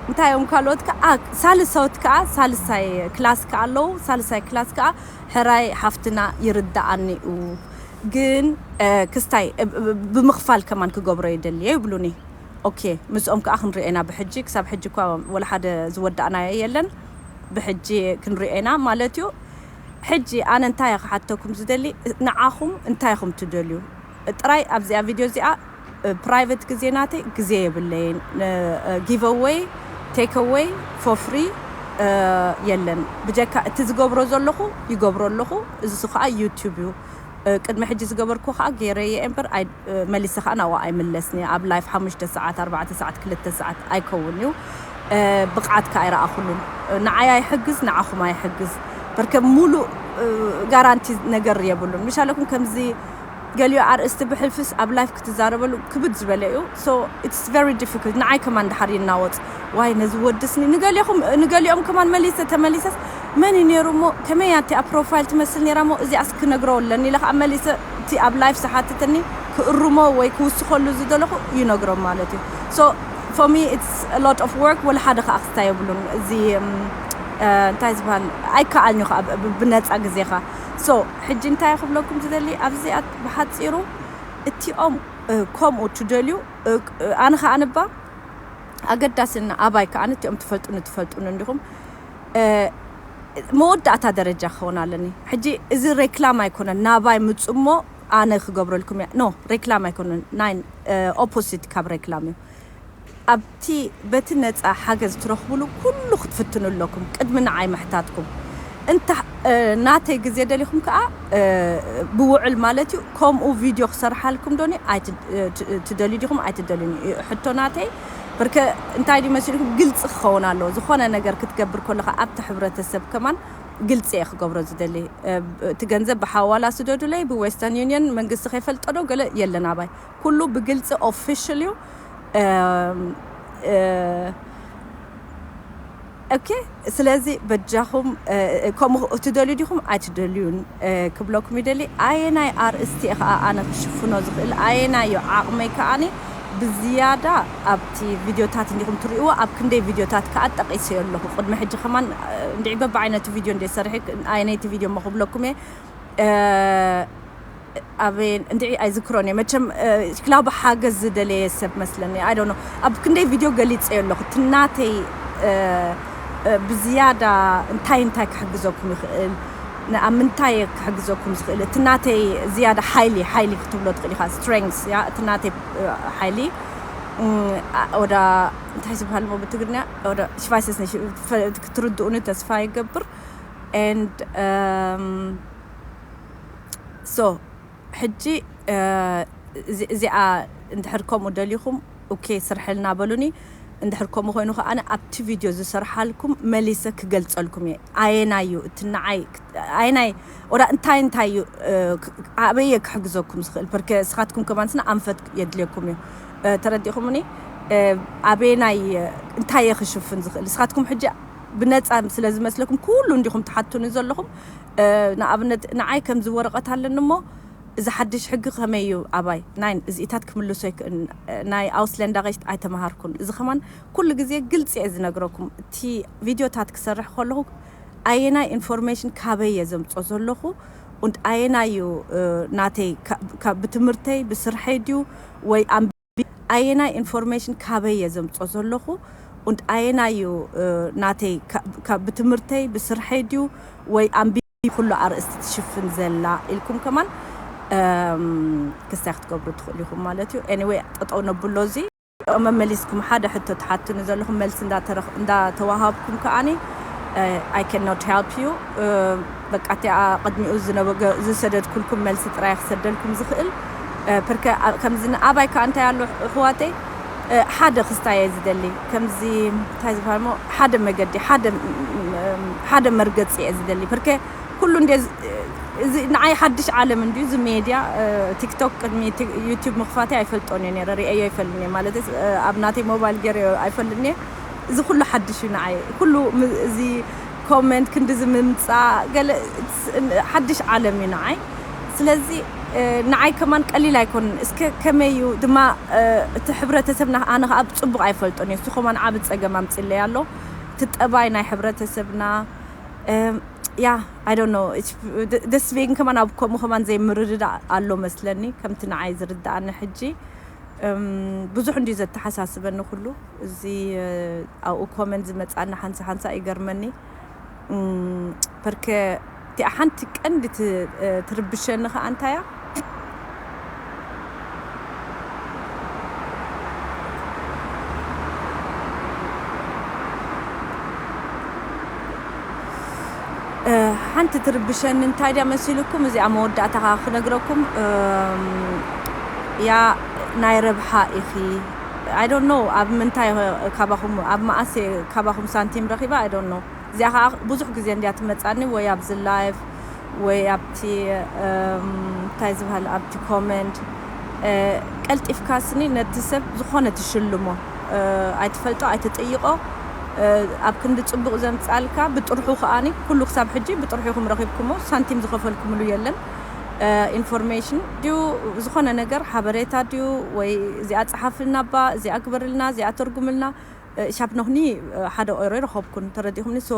እንታይ እዮም ካልኦት ከኣ ሳልሶት ከኣ ሳልሳይ ክላስ ከኣ ኣለዉ። ሳልሳይ ክላስ ከኣ ሕራይ ሓፍትና ይርዳኣኒ እዩ። ግን ክስታይ ብምኽፋል ከማን ክገብሮ ይደልየ ይብሉኒ። ኦኬ፣ ምስኦም ከዓ ክንሪኦ ኢና ብሕጂ። ክሳብ ሕጂ እኳ ወላ ሓደ ዝወዳእናዮ የለን። ብሕጂ ክንሪኦ ኢና ማለት እዩ። ሕጂ ኣነ እንታይ እየ ክሓተኩም ዝደሊ፣ ንዓኹም እንታይ ኢኹም ትደልዩ? ጥራይ ኣብዚኣ ቪድዮ እዚኣ ፕራይቨት ግዜ ናተይ ግዜ የብለይን። ጊቨወይ ቴክወይ ፎፍሪ የለን። ብጀካ እቲ ዝገብሮ ዘለኹ ይገብሮ ኣለኹ። እዚ ከዓ ዩቱብ እዩ። ቅድሚ ሕጂ ዝገበርኩ ከዓ ገይረየ እምበር መሊሰ ከዓ ናብኡ ኣይምለስን እየ። ኣብ ላይፍ ሓሙሽተ ሰዓት ኣርባዕተ ሰዓት ክልተ ሰዓት ኣይከውን እዩ። ብቕዓት ከዓ ኣይረኣኹሉን። ንዓይ ኣይሕግዝ ንዓኹም ኣይሕግዝ። በርከ ሙሉእ ጋራንቲ ነገር የብሉን። ምሻለኩም ከምዚ ገሊኡ ኣርእስቲ ብሕልፍስ ኣብ ላይፍ ክትዛረበሉ ክብድ ዝበለ እዩ። So it's very difficult። ንዓይ ከማን ድሓር ይናወፅ። ዋይ ነዚ ወድስኒ ንገሊኹም ንገሊኦም ከማን መሊሰ ተመሊሰስ መን እዩ ነይሩ እሞ ከመይ እያ እቲኣ ፕሮፋይል ትመስል ነይራ እሞ እዚኣስ ክነግሮ ኣለኒ ኢለ ከዓ መሊሰ እቲ ኣብ ላይፍ ዝሓተተኒ ክእርሞ ወይ ክውስኸሉ ዝደለኹ ይነግሮም ማለት እዩ። So for me it's a lot of work። ወላ ሓደ ከዓ ክስታ የብሉን። እዚ እንታይ ዝበሃል ኣይከኣልኒ ከዓ ብነፃ ግዜኻ። So ሕጂ እንታይ ክብለኩም ዝደሊ ኣብዚኣ ብሓፂሩ እቲኦም ከምኡ ትደልዩ ኣነ ከዓ ንባ ኣገዳስና ኣባይ ከዓ እቲኦም ትፈልጡኒ ትፈልጡኒ እንዲኹም መወዳእታ ደረጃ ክኸውን ኣለኒ። ሕጂ እዚ ሬክላም ኣይኮነን ናባይ ምፁ እሞ ኣነ ክገብረልኩም እያ ኖ ሬክላም ኣይኮነን ናይ ኦፖሲት ካብ ሬክላም እዩ። ኣብቲ በቲ ነፃ ሓገዝ ትረኽብሉ ኩሉ ክትፍትኑ ኣለኩም ቅድሚ ንዓይ ምሕታትኩም። እንተ ናተይ ግዜ ደሊኹም ከዓ ብውዕል ማለት እዩ ከምኡ ቪድዮ ክሰርሓልኩም ዶኒ ትደልዩ ዲኹም ኣይትደልዩን እዩ ሕቶ ናተይ። በርከ እንታይ ድዩ መሲልኩም ግልፂ ክኸውን ኣለዎ። ዝኾነ ነገር ክትገብር ከለኻ ኣብቲ ሕብረተሰብ ከማን ግልፂ እየ ክገብሮ ዝደሊ። እቲ ገንዘብ ብሓዋላ ስደዱለይ ብዌስተርን ዩኒየን መንግስቲ ከይፈልጦ ዶ ገለ የለን ኣባይ ኩሉ ብግልፂ ኦፊሽል እዩ። ኦኬ ስለዚ በጃኹም ከምኡ ትደልዩ ዲኹም ኣይትደልዩን ክብለኩም ይደሊ። ኣየናይ ኣርእስቲ እየ ከዓ ኣነ ክሽፍኖ ዝኽእል ኣየናይ እዩ ዓቕመይ ከዓኒ ብዝያዳ ኣብቲ ቪድዮታት እንዲኹም ትሪእዎ፣ ኣብ ክንደይ ቪድዮታት ከኣ ጠቒሰዮ ኣለኹ። ቅድሚ ሕጂ ከማን፣ እ፣ እንድዒ በብዓይነቱ ቪድዮ እንደ ሰርሐ፣ ኣየነይቲ ቪድዮ እሞ ክብለኩም እየ። እ፣ ኣበይ እንድዒ ኣይዝክሮን እየ። መቸም፣ እ፣ ክላቡ ሓገዝ ዝደለየ ሰብ መስለኒ። I don't know። ኣብ ክንደይ ቪድዮ ገሊጸዮ ኣለኹ። እቲ ናተይ፣ እ፣ እ፣ ብዝያዳ እንታይ እንታይ ክሕግዘኩም ይኽእል? ን-፣ ኣብ ምንታይ እየ ክሕግዘኩም ዝኽእል? እቲ ናተይ ዝያዳ ሓይሊ፣ ሓይሊ ክትብሎ ትኽእል ኢኻ። ስትሬንግስ፣ ያ፣ እቲ ናተይ፣ እ፣ ሓይሊ። እም፣ ኣ-፣ ወዳ፣ እንታይ ዝበሃል እሞ ብትግርኛ? ወዳ፣ ሽፋይሰስ ነሽ-፣ ፈ-፣ ክትርድኡኒ ተስፋ ይገብር። And፣ እም፣ so፣ ሕጂ፣ እ፣ እዚ-፣ እዚኣ እንድሕር ከምኡ ደሊኹም፣ ኦኬ፣ ስርሐልና በሉኒ። እንድሕር ከምኡ ኮይኑ ከኣ ኣብቲ ቪድዮ ዝሰርሓልኩም መሊሰ ክገልጸልኩም እየ። ኣየናይ እዩ እቲ ንዓይ፣ ኣየናይ፣ ወዳ እንታይ እንታይ እዩ፣ እ፣ ክ-፣ ኣበይ እየ ክሕግዘኩም ዝኽእል? ፐርከ ንስኻትኩም ከማን ስና ኣንፈት የድልየኩም እዩ። እ፣ ተረዲእኩምኒ? እ፣ ኣበየናይ፣ እ፣ እንታይ እየ ክሽፍን ዝኽእል? ንስኻትኩም ሕጂ ብነጻ ስለ ዝመስለኩም ኩሉ እንዲኹም ትሓቱኒ ዘለኹም። እ፣ ንኣብነት ንዓይ ከምዚ ወረቐት ኣለኒ እሞ፣ እዚ ሓድሽ ሕጊ ከመይ እዩ ኣባይ? ናይ እዚኢታት ክምልሶ ይክእል። ናይ ኣውስለንዳ ሬሽት ኣይተመሃርኩን። እዚ ከማን ኩሉ ግዜ ግልጺ እየ ዝነግረኩም። እቲ ቪድዮታት ክሰርሕ ከለኹ ኣየናይ ኢንፎርሜሽን ካበይ እየ ዘምጾ ዘለኹ? Und ኣየናይ እዩ፣ እ፣ ናተይ፣ ካ-፣ ካ-፣ ብትምህርተይ፣ ብስርሐይ ድዩ? ወይ ኣንቢ-፣ ኣየናይ ኢንፎርሜሽን ካበይ እየ ዘምጾ ዘለኹ? Und ኣየናይ እዩ፣ እ፣ ናተይ፣ ካ-፣ ካ-፣ ብትምህርተይ፣ ብስርሐይ ድዩ? ወይ ኣንቢ-፣ ኩሉ ኣርእስቲ ትሽፍን ዘላ ኢልኩም ከማን፣ እም፣ ክስታይ ክትገብሩ ትኽእሉ ኢኹም ማለት እዩ። ኤኒዌይ፣ ጠጠው ነብሎ እዚ። መመሊስኩም ሓደ ሕቶ ትሓቱኒ ዘለኹም መልሲ እንዳተረኽ-፣ እንዳተዋሃብኩም ከኣኒ፣ እ፣ I cannot help you። እ፣ በቃ፣ እቲኣ ቅድሚኡ ዝነበገ-፣ ዝሰደድኩልኩም መልሲ ጥራይ ክሰደልኩም ዝኽእል። እ፣ ፐርከ-፣ ኣ-፣ ከምዚ ን-፣ ኣባይ ከኣ እንታይ ኣሎ ኣሕዋተይ፣ እ፣ ሓደ ክስታይ እየ ዝደሊ። ከምዚ እንታይ ዝበሃል እሞ፣ ሓደ መገዲ፣ ሓደ፣ ም-፣ ም-፣ ሓደ መርገጺ እየ ዝደሊ። ፐርከ ኩሉ እንደ ዝ-፣ እዚ ንዓይ ሓድሽ ዓለም እንድዩ፣ እዚ ሜድያ፣ እ፣ ቲክቶክ ቅድሚ ቲ-፣ ዩቲዩብ ምኽፋተይ ኣይፈልጦን እየ ነይረ፣ ርእየዮ ኣይፈልጥን እየ። ማለት፣ እ፣ ኣብ ናተይ ሞባይል ገይረዮ ኣይፈልጥን እየ። እዚ ኩሉ ሓድሽ እዩ ንዓይ። ኩሉ ም-፣ እዚ ኮመንት ክንድዚ ምምጻእ፣ ገለ፣ ስ-፣ ሓድሽ ዓለም እዩ ንዓይ። ስለዚ፣ እ፣ ንዓይ ከማን ቀሊል ኣይኮንን። እስከ ከመይ እዩ ድማ፣ እ፣ እቲ ሕብረተሰብና ኣነ ከኣ ብጽቡቕ ኣይፈልጦን እየ። እሱ ከማን ዓቢ ጸገም ኣምጺለይ ኣሎ። እቲ ጠባይ ናይ ሕብረተሰብና፣ እም፣ ያ፣ I don't know። It's፣ ደ-፣ ደስ ቤግን ከማን ኣብ ከምኡ ከማን ዘይምርድዳእ ኣሎ መስለኒ፣ ከምቲ ንዓይ ዝርድኣኒ ሕጂ። እም፣ ብዙሕ እንድዩ ዘተሓሳስበኒ ኩሉ። እዚ፣ እ፣ ኣብኡ ኮመንት ዝመጽኣና ሓንሳ ሓንሳ ይገርመኒ። እም፣ ፐርከ እቲኣ ሓንቲ ቀንዲ ት-፣ እ፣ ትርብሸኒ ከኣ እንታይ እያ? እ፣ ሓንቲ ትርብሸኒ እንታይ ድያ መሲልኩም? እዚኣ መወዳእታ ከኣ ክነግረኩም። እም፣ ያ ናይ ረብሓ ኢኺ። I don't know፣ ኣብ ምንታይ ካባኹም፣ ኣብ መኣስ ካባኹም ሳንቲም ረኺባ? I don't know። እዚኣ ከኣ ብዙሕ ግዜ እንድያ ትመጻኒ፣ ወይ ኣብዚ ላይቭ፣ ወይ ኣብቲ፣ እም፣ እንታይ ዝበሃል፣ ኣብቲ ኮመንት። እ፣ ቀልጢፍካ ስኒ ነቲ ሰብ ዝኾነ ትሽልሞ። እ፣ ኣይትፈልጦ፣ ኣይትጥይቆ። እ፣ ኣብ ክንዲ ጽቡቕ ዘምጻልካ፣ ብጥርሑ ከኣኒ፣ ኩሉ ክሳብ ሕጂ ብጥርሑ ኢኹም ረኺብኩሞ፣ ሳንቲም ዝኸፈልኩምሉ የለን። እ፣ ኢንፎርሜሽን ድዩ፣ ዝኾነ ነገር፣ ሓበሬታ ድዩ፣ ወይ እዚኣ ጸሓፍልና እባ፣ እዚኣ ግበርልና፣ እዚኣ ተርጉምልና፣ እ፣ ሻብ ኖኽኒ፣ እ፣ ሓደ ኦይሮ ይረኸብኩን፣ ተረዲኹምኒ። So፣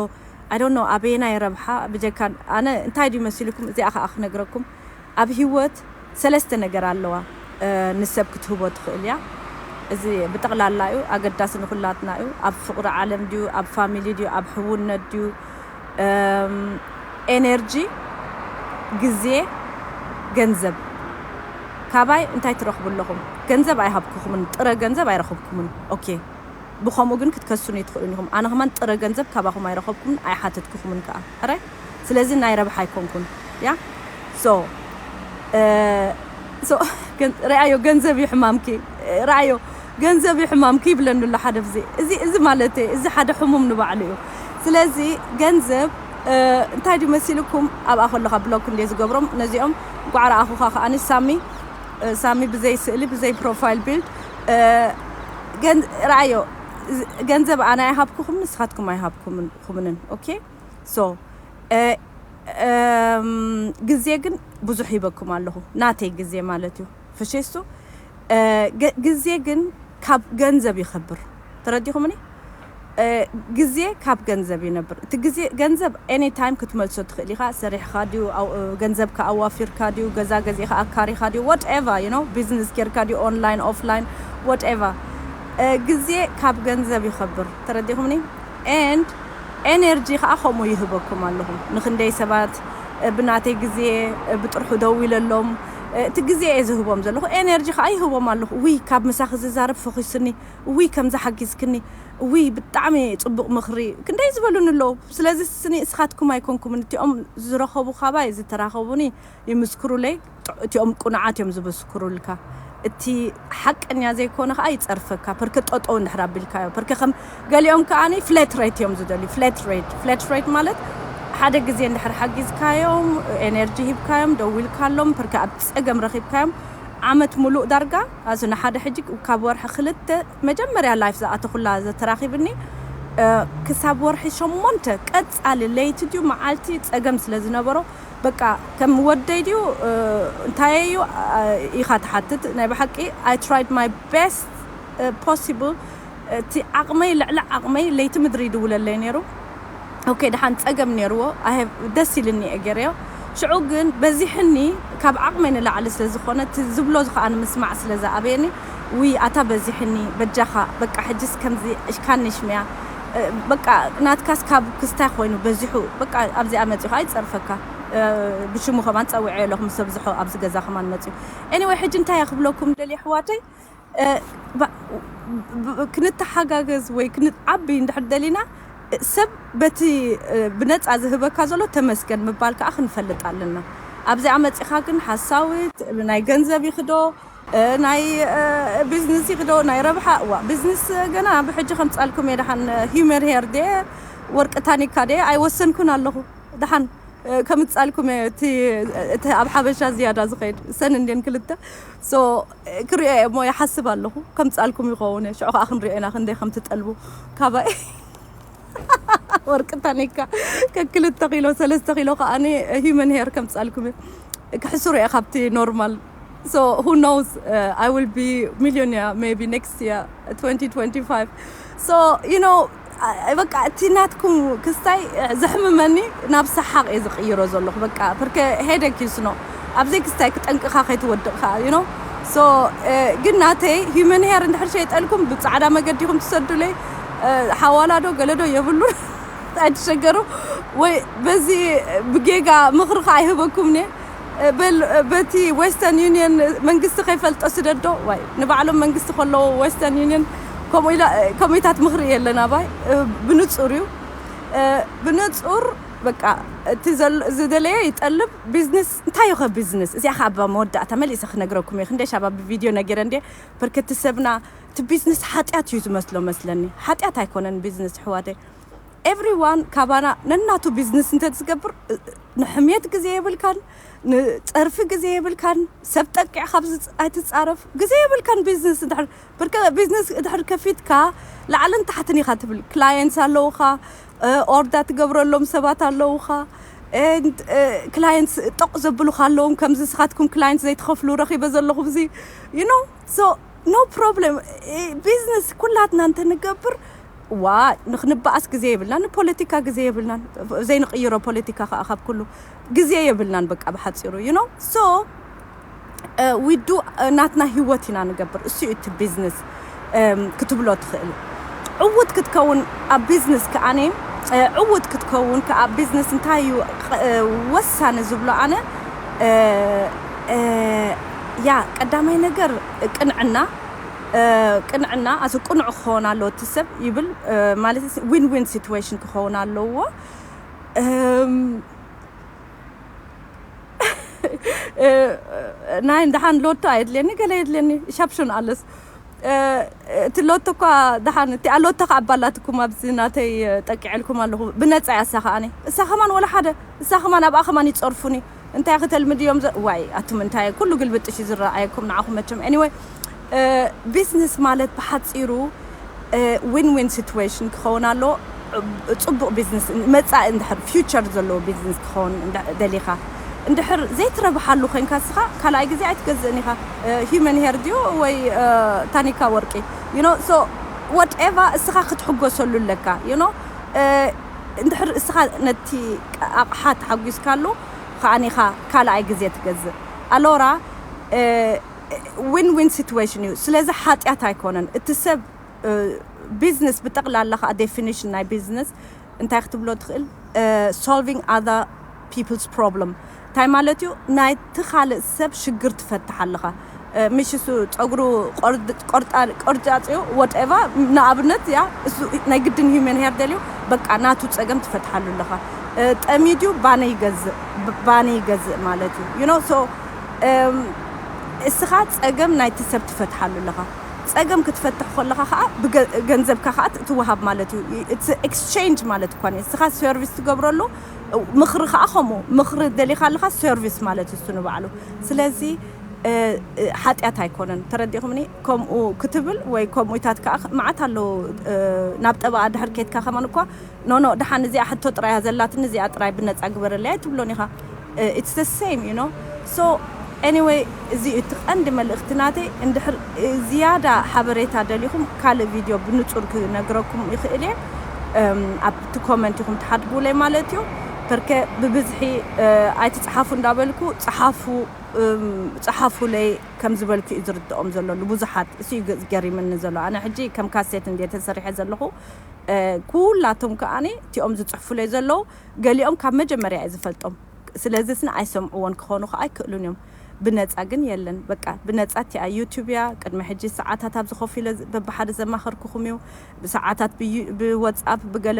I don't know፣ ኣበየናይ ረብሓ፣ ብጀካ ኣነ፣ እንታይ ድዩ መሲልኩም፣ እዚኣ ከኣ ክነግረኩም። ኣብ ህይወት ሰለስተ ነገር ኣለዋ፣ እ፣ ንሰብ ክትህቦ ትኽእል እያ። እዚ ብጠቕላላ እዩ፣ ኣገዳሲ ንኹላትና እዩ። ኣብ ፍቕሪ ዓለም ድዩ፣ ኣብ ፋሚሊ ድዩ፣ ኣብ ሕውነት ድዩ፣ እም፣ ኤነርጂ፣ ግዜ፣ ገንዘብ። ካባይ እንታይ ትረኽቡ ኣለኹም? ገንዘብ ኣይሃብኩኹምን፣ ጥረ ገንዘብ ኣይረኸብኩምን። ኦኬ። ብኸምኡ ግን ክትከሱኒ ትኽእሉን ኢኹም። ኣነ ከማን ጥረ ገንዘብ ካባኹም ኣይረኸብኩምን፣ ኣይሓተትኩኹምን ከኣ። ሕራይ? ስለዚ ናይ ረብሓ ኣይኮንኩን። ያ? So፣ እ፣ so፣ ገን-፣ ረኣዮ፣ ገንዘብ እዩ ሕማምኪ። ረኣዮ፣ ገንዘብ እዩ ሕማምኪ ይብለኒ ኣሎ ሓደ ብዚ። እዚ፣ እዚ ማለተይ፣ እዚ ሓደ ሕሙም ንባዕሉ እዩ። ስለዚ ገንዘብ፣ እ፣ እንታይ ድዩ መሲልኩም? ኣብኣ ከለኻ ብሎክ እንድየ ዝገብሮም ነዚኦም። እንቋዕ ረኣኹኻ ከኣኒ ሳሚ፣ እ፣ ሳሚ ብዘይ ስእሊ፣ ብዘይ ፕሮፋይል ቢልድ፣ እ፣ ገን-፣ ረኣዮ፣ ዝ-፣ ገንዘብ ኣነ ኣይሃብኩኹምን፣ ንስኻትኩም ኣይሃብኩምን፣ ኩምንን። ኦኬ? So፣ እ፣ እም፣ ግዜ ግን ብዙሕ ሂበኩም ኣለኹ። ናተይ ግዜ ማለት እዩ። ፍሽሱ፣ ግዜ ግን ካብ ገንዘብ ይኸብር። ተረዲኹምኒ? ግዜ ካብ ገንዘብ ይነብር። እቲ ግዜ፣ ገንዘብ any time ክትመልሶ ትኽእል ኢኻ። ሰሪሕኻ ድዩ፣ ገንዘብካ ኣዋፊርካ ድዩ፣ ገዛ ገዚእኻ ኣካሪኻ ድዩ፣ whatever, you know, ቢዝነስ ጌርካ ድዩ፣ ኦንላይን ኦፍላይን፣ whatever። ግዜ ካብ ገንዘብ ይኸብር። ተረዲኹምኒ? And ኤነርጂ ከዓ ከምኡ ይህበኩም ኣለኹ። ንክንደይ ሰባት ብናተይ ግዜ ብጥርሑ ደው ኢለሎም፣ እቲ ግዜ እየ ዝህቦም ዘለኹ፣ ኤነርጂ ከዓ ይህቦም ኣለኹ። ውይ፣ ካብ ምሳኺ ዝዛረብ ፈኺስኒ፣ ውይ ከምዚ ሓጊዝክኒ፣ ውይ ብጣዕሚ ፅቡቕ ምኽሪ፣ ክንደይ ዝበሉኒ ኣለዉ። ስለዚ ስኒ እስኻትኩም ኣይኮንኩምን፣ እቲኦም ዝረኸቡ ካባይ ዝተራኸቡኒ ይምስክሩለይ። እቲኦም ቁኑዓት እዮም ዝምስክሩልካ። እቲ ሓቀኛ ዘይኮነ ከዓ ይፀርፈካ። ፐርከ ጠጠው እንድሕር ኣቢልካዮ፣ ፐርከ ከም ገሊኦም ከዓኒ ፍለት ሬት እዮም ዝደልዩ። ፍለት ሬት፣ ፍለት ሬት ማለት ሓደ ግዜ እንድሕር ሓጊዝካዮም፣ ኤነርጂ ሂብካዮም፣ ደዊልካሎም፣ ፐርከ ኣብ ፀገም ረኺብካዮም፣ ዓመት ሙሉእ ዳርጋ ኣዚ ንሓደ ሕጂ ካብ ወርሒ ክልተ መጀመርያ ላይፍ ዝኣተኹላ ዘተራኺብኒ ክሳብ ወርሒ ሸሞንተ ቀፃሊ ለይቲ ድዩ መዓልቲ ፀገም ስለ ዝነበሮ፣ በቃ ከም ወደይ ድዩ እንታይ እዩ ኢኻ ትሓትት። ናይ ብሓቂ I tried my best possible፣ እቲ ዓቕመይ፣ ልዕሊ ዓቕመይ ለይቲ ምድሪ ይድውለለይ ነይሩ። ኦኬ፣ ደሓን ፀገም ነይርዎ፣ ደስ ኢልኒ እየ ገይረዮ። ሽዑ ግን በዚሕኒ፣ ካብ ዓቕመይ ንላዕሊ ስለ ዝኾነ፣ እቲ ዝብሎ ዝኸኣ ንምስማዕ ስለ ዝኣበየኒ፣ ውይ ኣታ በዚሕኒ፣ በጃኻ በቃ ሕጅስ ከምዚ እሽካኒ ሽምያ፣ በቃ ናትካስ ካብ ክስታይ ኮይኑ በዚሑ፣ በቃ ኣብዚኣ መፂኡ ከዓ ይፀርፈካ። ብሽሙ ከማን ፀዊዐ ኣለኹ፣ ምስ ኣብዝሖ ኣብዚ ገዛ ከማን መፂኡ። ኤኒወይ፣ ሕጂ እንታይ እየ ክብለኩም ደልየ ኣሕዋተይ፣ ክንተሓጋገዝ ወይ ክንዓቢ እንድሕር ደሊና፣ ሰብ በቲ ብነፃ ዝህበካ ዘሎ ተመስገን ምባል ከዓ ክንፈልጥ ኣለና። ኣብዚኣ መፂኻ ግን ሓሳዊት ናይ ገንዘብ ይኽዶ፣ ናይ ቢዝነስ ይኽዶ፣ ናይ ረብሓ፣ ዋ ቢዝነስ ገና ብሕጂ ከምፃልኩም እየ። ደሓን ሂውመን ሄር ደ ወርቂ ታኒካ ደ ኣይወሰንኩን ኣለኹ። ደሓን ከምፃልኩም እየ። እቲ እቲ ኣብ ሓበሻ ዝያዳ ዝኸይድ ሰን እንድን ክልተ ሶ ክሪኦ እየ እሞ ይሓስብ ኣለኹ። ከምፃልኩም ይኸውን እየ። ሽዑ ከዓ ክንሪኦ ኢና ክንደይ ከም ትጠልቡ ካባይ። ወርቂ ታኒካ ከክልተ ኪሎ ሰለስተ ኪሎ ከዓኒ ሂውመን ሄር ከምፃልኩም እየ። ክሕስሩ እየ ካብቲ ኖርማል። So who knows? I will be millionaire maybe next year, twenty twenty-five. So you know, በቃ እቲ ናትኩም ክስታይ ዘሕምመኒ ናብ ሰሓቕ እየ ዝቕይሮ ዘለኹ። በቃ ፐርከ ሄደክ ይስኖ ኣብዘይ ክስታይ ክጠንቅኻ ከይትወድቕ ከዓ you know። So ግን ናተይ ሂውመን ሄር እንድሕር ሸይጠልኩም ብፃዕዳ መገዲ ኢኹም ትሰዱለይ፣ ሓዋላዶ ገለዶ የብሉን። ኣይትሸገሩ። ወይ በዚ ብጌጋ ምኽሪ ከዓ ኣይህበኩምኒ። በል በቲ ዌስተርን ዩኒየን መንግስቲ ከይፈልጦ ስደዶ። ዋይ ንባዕሎም መንግስቲ ከለዎ ዌስተርን ዩኒየን ከምኡ ኢላ ከምኡታት ምኽሪ የለን ኣባይ። ብንፁር እዩ፣ ብንፁር በቃ እቲ ዝደለየ ይጠልብ። ቢዝነስ እንታይ እዩ ከ ቢዝነስ? እዚኣ ከ ኣብ መወዳእታ መሊሰ ክነግረኩም እየ። ክንደይ ሻባ ብቪድዮ ነጊረ እንደ በርከቲ ሰብና እቲ ቢዝነስ ሓጢኣት እዩ ዝመስሎ መስለኒ። ሓጢኣት ኣይኮነን ቢዝነስ ኣሕዋተይ። ኤቭሪዋን ካባና ነናቱ ቢዝነስ እንተ ዝገብር ንሕምየት ግዜ የብልካን፣ ንፀርፊ ግዜ የብልካን። ሰብ ጠቂዕ ካብ ኣይትፃረፍ፣ ግዜ የብልካን። ቢዝነስ እንድሕር ብርከ ቢዝነስ እንድሕር ከፊትካ ላዕልን ታሕትን ኢኻ ትብል። ክላየንትስ ኣለውኻ፣ ኦርዳ ትገብረሎም ሰባት ኣለውኻ። ክላየንትስ ጠቕ ዘብሉኻ ኣለዎም። ከምዚ ስኻትኩም ክላየንት ዘይትኸፍሉ ረኺበ ዘለኹ ብዚ you know። So no problem። ቢዝነስ ኩላትና እንተንገብር ዋ ንክንበኣስ ግዜ የብልናን፣ ንፖለቲካ ግዜ የብልናን። ዘይንቕይሮ ፖለቲካ ከዓ ካብ ኩሉ ግዜ የብልናን። በቃ ብሓፂሩ you know። So we do ናትና ህይወት ኢና ንገብር። እሱ እዩ እቲ ቢዝነስ ክትብሎ ትኽእል። ዕውት ክትከውን ኣብ ቢዝነስ ከዓነ ዕውት ክትከውን ከኣ ቢዝነስ እንታይ እዩ ወሳኒ ዝብሎ ኣነ ያ ቀዳማይ ነገር ቅንዕና ቅንዕና ኣዚ ቅኑዕ ክኸውን ኣለዎ እቲ ሰብ ይብል። ማለት ዊን ዊን ሲትዌሽን ክኸውን ኣለዎ። ናይ ደሓን ሎቶ ኣየድልየኒ ገለ የድልየኒ ሻፕሽን ኣለስ እቲ ሎቶ እኳ ደሓን እቲኣ ሎቶ ከዓ ኣባላትኩም ኣብዚ ናተይ ጠቂዐልኩም ኣለኹ። ብነፃ እያ እሳ ከዓኒ እሳ ከማን ወላ ሓደ እሳ ከማን ኣብኣ ከማን ይፀርፉኒ። እንታይ ክተልምድ እዮም ዘ- ዋይ ኣቱም እንታይ ኩሉ ግልብጥሽ እዩ ዝረኣየኩም ንዓኹም መቸም። Anyway ቢዝነስ ማለት ብሓፂሩ ዊን ዊን ሲትዌሽን ክኸውን ኣሎ። ፅቡቕ ቢዝነስ መፃኢ እንድሕር ፊውቸር ዘለዎ ቢዝነስ ክኸውን እንዳ- ደሊኻ እንድሕር ዘይትረብሓሉ ኮይንካ እስኻ ካልኣይ ግዜ ኣይትገዝእን ኢኻ። Human hair ድዩ ወይ ታኒካ ወርቂ? You know, so whatever እስኻ ክትሕጎሰሉ ኣለካ። You know, እንድሕር እስኻ ነቲ ኣቕሓ ተሓጒስካሉ ከኣኒኻ ካልኣይ ግዜ ትገዝእ። ኣሎራ win win situation እዩ። ስለዚ ሓጢኣት ኣይኮነን። እቲ ሰብ ቢዝነስ ብጠቕላላ ከዓ ዴፊኒሽን ናይ ቢዝነስ እንታይ ክትብሎ ትኽእል? Solving other people's problem። እንታይ ማለት እዩ? ናይቲ ካልእ ሰብ ሽግር ትፈትሕ ኣለኻ። ምሽ እሱ ፀጉሩ ቆርጫፂኡ ወደቫ ንኣብነት ያ እሱ ናይ ግድን ሂመን ሄር ደልዩ በቃ ናቱ ፀገም ትፈትሓሉ ኣለኻ። ጠሚድዩ ባነ ይገዝእ ባነ ይገዝእ ማለት እዩ። You know, so እስኻ ፀገም ናይቲ ሰብ ትፈትሓሉ ኣለኻ። ፀገም ክትፈትሕ ከለኻ ከዓ ገንዘብካ ከዓ ትወሃብ ማለት እዩ። ኤክስቼንጅ ማለት እኳ እስኻ ሰርቪስ ትገብረሉ ምኽሪ ከዓ ከምኡ ምኽሪ ደሊኻ ኣለኻ ሰርቪስ ማለት እዩ እሱ ንባዕሉ። ስለዚ ሓጢኣት ኣይኮነን። ተረዲኹምኒ? ከምኡ ክትብል ወይ ከምኡ ኢታት ከዓ መዓት ኣለዉ። ናብ ጠበቓ ድሕር ኬትካ ከማን እኳ ኖኖ ድሓን እዚኣ ሕቶ ጥራያ ዘላትኒ እዚኣ ጥራይ ብነፃ ግበረለይ ኣይትብሎን ኢኻ። It's the same, you know. So anyway, እዚ እቲ ቀንዲ መልእኽቲ ናተይ። እንድሕር ዝያዳ ሓበሬታ ደሊኹም ካልእ ቪድዮ ብንፁር ክነግረኩም ይኽእል እየ። ኣብቲ ኮመንት ኢኹም ትሓድጉለይ ማለት እዩ። ፐርከ ብብዝሒ ኣይትፅሓፉ እንዳበልኩ ፅሓፉ፣ ፅሓፉለይ ከም ዝበልኩ እዩ ዝርድኦም ዘሎ ንብዙሓት። እሱ እዩ ገሪምኒ ዘሎ። ኣነ ሕጂ ከም ካሴት እንደ ተሰሪሐ ዘለኹ ኩላቶም ከኣኒ እቲኦም ዝፅሕፉለይ ዘለዉ ገሊኦም ካብ መጀመርያ እየ ዝፈልጦም። ስለዚ ስነ ኣይሰምዕዎን ክኾኑ ከዓ ኣይክእሉን እዮም። ብነፃ ግን የለን። በቃ ብነፃ እቲኣ ዩቱብ እያ። ቅድሚ ሕጂ ሰዓታት ኣብዚ ኮፍ ኢለ በብሓደ ዘማኸርኩኹም እዩ። ብሰዓታት ብወትሳፕ ብገለ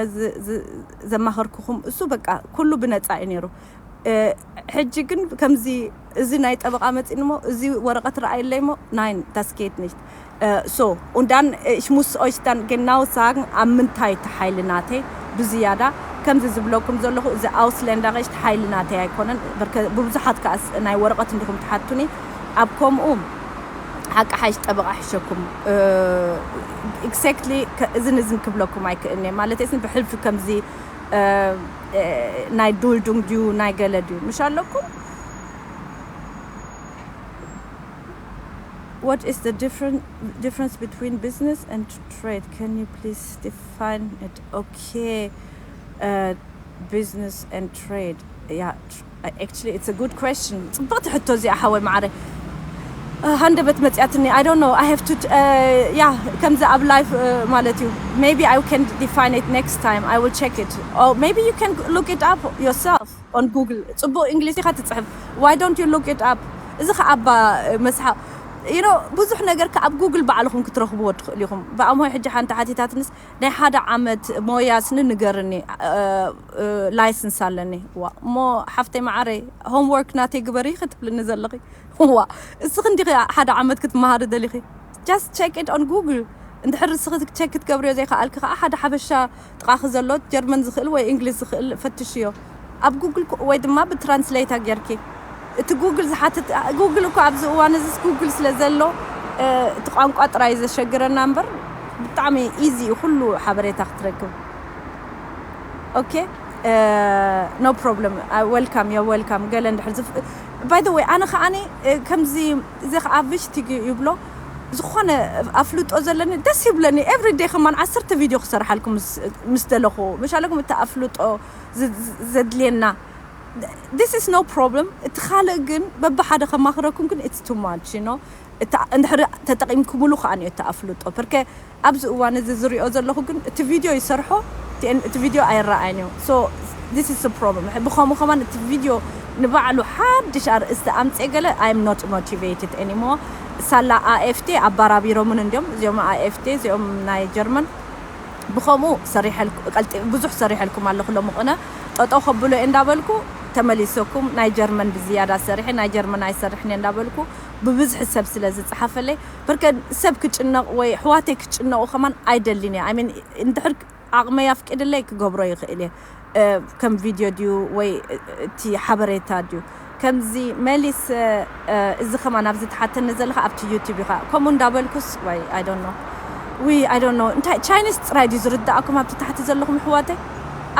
ዘማኸርኩኹም እሱ በቃ ኩሉ ብነፃ እዩ ነይሩ። ሕጂ ግን ከምዚ እዚ ናይ ጠበቓ መፂእንሞ እዚ ወረቐት ረኣይለይሞ ናይ ታስኬት ንሽት So, und dann, äh, ich muss euch dann genau sagen, ኣብ ምንታይ እቲ ሓይሊ ናተይ ብዝያዳ ከምዚ ዝብለኩም ዘለኹ እዚ ኣውስለንዳርሽት ሓይሊ ናተይ ኣይኮነን። ብብዙሓት ከኣስ ናይ ወረቐት እንዲኹም ትሓቱኒ ኣብ ከምኡ ሓቂ ሓይሽ ጠበቓ ሕሸኩም። ኤግዛክትሊ እዝን እዝን ክብለኩም ኣይክእልኒ ማለት ስን ብሕልፊ ከምዚ ናይ ዱልዱንግ ድዩ ናይ ገለ ድዩ ምሽ ኣለኩም? What is the different difference between business and trade? Can you please define it? Okay, uh, business and trade. Yeah, tr- uh, actually, it's a good question. ጽብቕቲ ሕቶ እዚኣ ሓወይ ማዕረ። Uh, ሃንደበት መጽያትኒ። I don't know. I have to. Uh, yeah, ከምዚ ኣብ ላይፍ uh, ማለት እዩ። Maybe I can define it next time. I will check it. Or maybe you can look it up yourself on Google. ጽቡቕ እንግሊዝ ኢኻ ትጽሕፍ። Why don't you look it up? እዚ ከኣ ኣባ መስሓ you know ብዙሕ ነገር ከ ኣብ ጉግል ባዕልኹም ክትረኽብዎ ትኽእሉ ኢኹም። ብኣምሆይ ሕጂ ሓንቲ ሓቲታትንስ ናይ ሓደ ዓመት ሞያስኒ ንገርኒ። ላይሰንስ ኣለኒ። ዋ እሞ ሓፍተይ መዓረይ ሆምወርክ ናተይ ግበሪ ክትብልኒ ዘለኺ? ዋ እስኺ እንዲኺ ሓደ ዓመት ክትመሃሪ ደሊኺ? Just check it on Google። እንድሕር እስኺ ቸክ ክትገብርዮ ዘይከኣልኪ ከዓ ሓደ ሓበሻ ጥቓኺ ዘሎ ጀርመን ዝኽእል ወይ እንግሊዝ ዝኽእል ፈትሽዮ ኣብ ጉግል ወይ ድማ ብትራንስሌታ ጌርኪ። እቲ ጉግል ዝሓትት ጉግል እኮ ኣብዚ እዋን እዚ ጉግል ስለ ዘሎ እቲ ቋንቋ ጥራይ ዘሸግረና እምበር ብጣዕሚ ኢዚ እዩ ኩሉ ሓበሬታ ክትረክብ። Okay, no problem. Welcome, you're welcome. ገለ እንድሕር ዝፍ by the way ኣነ ከዓኒ ከምዚ እዚ ከዓ ቪሽቲ ይብሎ ዝኾነ ኣፍልጦ ዘለኒ ደስ ይብለኒ። Everyday ከማን ዓሰርተ ቪድዮ ክሰርሓልኩም ምስ ደለኹ ምሻለኩም እቲ ኣፍልጦ ዘድልየና። This is no problem። እቲ ካልእ ግን በብሓደ ከማኽረኩም ግን it's too much, you know። እንድሕር ተጠቒምኩምሉ ከዓ ንዮ እቲ ኣፍልጦ ፐርከ ኣብዚ እዋን እዚ ዝሪኦ ዘለኹ ግን እቲ ቪድዮ ይሰርሖ እቲ ቪድዮ ኣይረኣይን እዩ። So this is a problem። ብኸምኡ ከማን እቲ ቪድዮ ንባዕሉ ሓድሽ ኣርእስቲ ኣምፀ ገለ I'm not motivated anymore። ሳላ ኣኤፍቲ ኣባራቢሮምን እንዲዮም እዚኦም ኣኤፍቲ እዚኦም ናይ ጀርመን ብኸምኡ ሰሪሐልኩ ቀልጢ ብዙሕ ሰሪሐልኩም ኣለኹ ሎሚ ቅነ ጠጠው ከብሎ እየ እንዳበልኩ ተመሊሰኩም ናይ ጀርመን ብዝያዳ ሰሪሐ ናይ ጀርመን ኣይሰርሕን እየ እንዳበልኩ ብብዝሒ ሰብ ስለ ዝፀሓፈለይ በርከ ሰብ ክጭነቕ ወይ ኣሕዋተይ ክጭነቑ ከማን ኣይደልን እየ። I mean እንድሕር ዓቕመይ ኣፍቂድለይ ክገብሮ ይኽእል እየ። ከም ቪድዮ ድዩ ወይ እቲ ሓበሬታ ድዩ ከምዚ መሊስ እዚ ከማን ኣብዚ ተሓተኒ ዘለካ ኣብቲ ዩቲብ ኢኻ ከምኡ እንዳበልኩስ ወይ I don't know ዊ I don't know እንታይ ቻይኒስ ጥራይ ድዩ ዝርዳእኩም ኣብቲ ታሕቲ ዘለኹም ኣሕዋተይ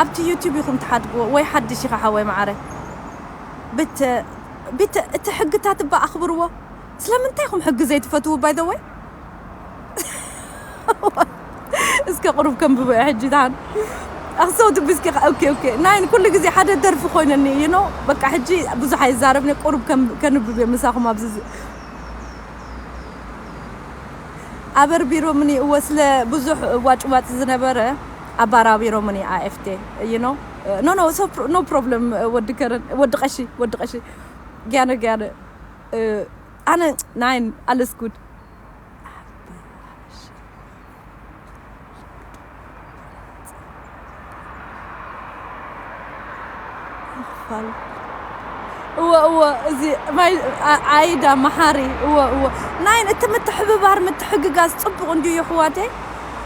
ኣብቲ ዩቲብ ኢኹም ትሓድግዎ ወይ ሓድሽ ኢኻ ሓወይ መዓረ ቤተ ቤተ እቲ ሕግታት እባ ኣኽብርዎ። ስለምንታይ ኢኹም ሕጊ ዘይትፈትዉ? By the way እስከ ቁሩብ ከንብቦ እየ ሕጂ። ዳን ኣኽሰው ድብስኪ። ኦኬ፣ ኦኬ። ናይን ኩሉ ግዜ ሓደ ደርፊ ኮይነኒ፣ you know። በቃ ሕጂ ብዙሕ ኣይዛረብን፣ ቁሩብ ከም ከንብብ እየ ምሳኹም ኣብዚ ዝ- ኣበርቢሮምኒ እወ፣ ስለ ብዙሕ ዋጭዋጭ ዝነበረ ኣባራቢሮምኒ። ኣኤፍቴ፣ you know። No, no, so pro- no problem። ወዲ ከረን፣ ወዲ ቀሺ፣ ወዲ ቀሺ፣ ጊያነ፣ ጊያነ። ኣነ ናይን፣ ኣለስ ጉድ። እወ፣ እወ፣ እዚ ማይ- ዓ- ዓይዳ መሓሪ። እወ፣ እወ። ናይን፣ እቲ ምትሕብባር፣ ምትሕግጋዝ ጽቡቕ እንድዩ፣ የሕዋተይ።